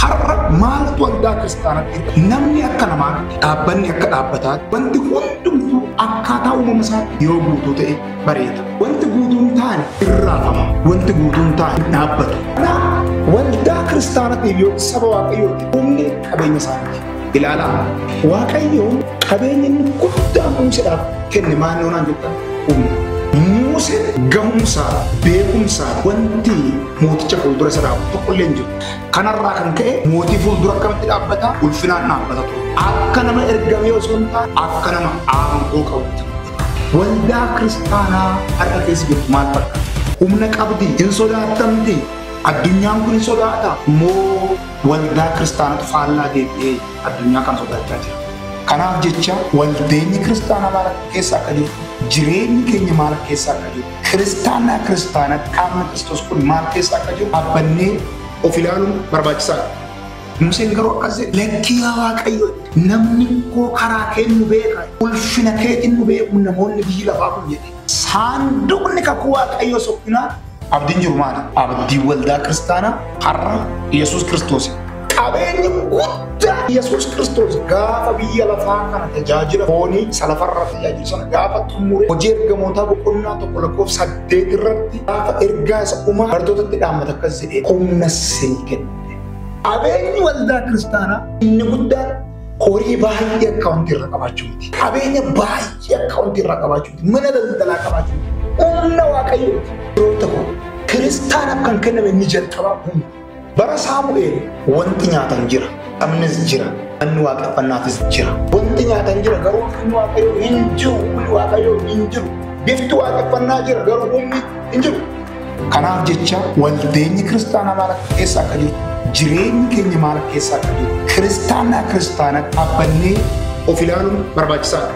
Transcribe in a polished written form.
Har'a maaltu waldaa kiristaanaatti namni akka namaatti dhaabbanni akka dhaabbataatti wanti hundumtuu akkaataa uumama isaatti yoo guutuu ta'e bareeda. Wanti guutuun taane irraafama. Wanti guutuun taane dhaabbatu. Kanaaf waldaa kiristaanaatiif yoo saba Waaqayyooti humni qabeenya isaaniiti. Ilaalaa Waaqayyoon qabeenya inni guddaan Museedhaaf kenne maal naan jettan humna. Museen gahumsaa beekumsaa wanti mooticha fuuldura isa dhaabu tokkollee hin jiru. Kanarraa kan ka'e mootii fuuldura akkamitti dhaabbata? Ulfinaan dhaabbata ture. Akka nama ergamee osoo hin taane akka nama aangoo qabutti. Waldaa kiristaanaa har'a keessa jirtu maal fakkaata? Humna qabdi, hin sodaattamti, addunyaan kun hin sodaata. Moo waldaa kiristaanatu faallaa deebi'ee addunyaa kana sodaachaa jira? Kanaaf jecha waldeenyi kiristaanaa maal keessa akka jirtu, jireenyi keenya maal keessa akka jiru, kiristaanaa kiristaanatti qaamni Kiristoos kun maal keessa akka jiru dhaabbannee of ilaaluun barbaachisaadha. Museen garuu akkas jedhe, lakkii yaa Waaqayyo, namni koo karaa kee nu beeka, ulfina keetiin nu beeku namoonni biyyi lafaa kun jedhe. Saanduqni kakuu Waaqayyoo sokkinaa abdiin jiru maali? Abdiin waldaa kiristaanaa har'a Yesuus Kiristoos. Qabeenyi guddaa Yesuus Kiristoos gaafa biyya lafaa kana tajaajila foonii isa lafarraa tajaajilu sana gaafa xumure hojii ergamootaa boqonnaa 1 lakkoofsa 8 irratti gaafa ergaa isa dhumaa bartootatti dhaammata akkas jedhee humna isinii kenne. Qabeenyi waldaa kiristaanaa inni guddaan horii baay'ee akkaawuntii irra qabaachuu miti. Qabeenya baay'ee akkaawuntii irra qabaachuu miti. Mana daldalaa qabaachuu miti. Humna Waaqayyooti. Yeroo ta'u kiristaanaaf kan kenname inni jalqabaa humna. Bara Saamu'eel wanti nyaatan jira. Sabnis jira. Manni waaqeffannaatis jira. Wanti nyaatan jira garuu humni Waaqayyoo hin jiru. Humni Waaqayyoo hin jiru. Bifti waaqeffannaa jira garuu humni hin jiru. Kanaaf jecha waldeenyi kiristaanaa maal keessa akka jirtu, jireenyi keenya maal keessa akka jiru, kiristaanaa kiristaanatti dhaabbannee of ilaaluun barbaachisaadha.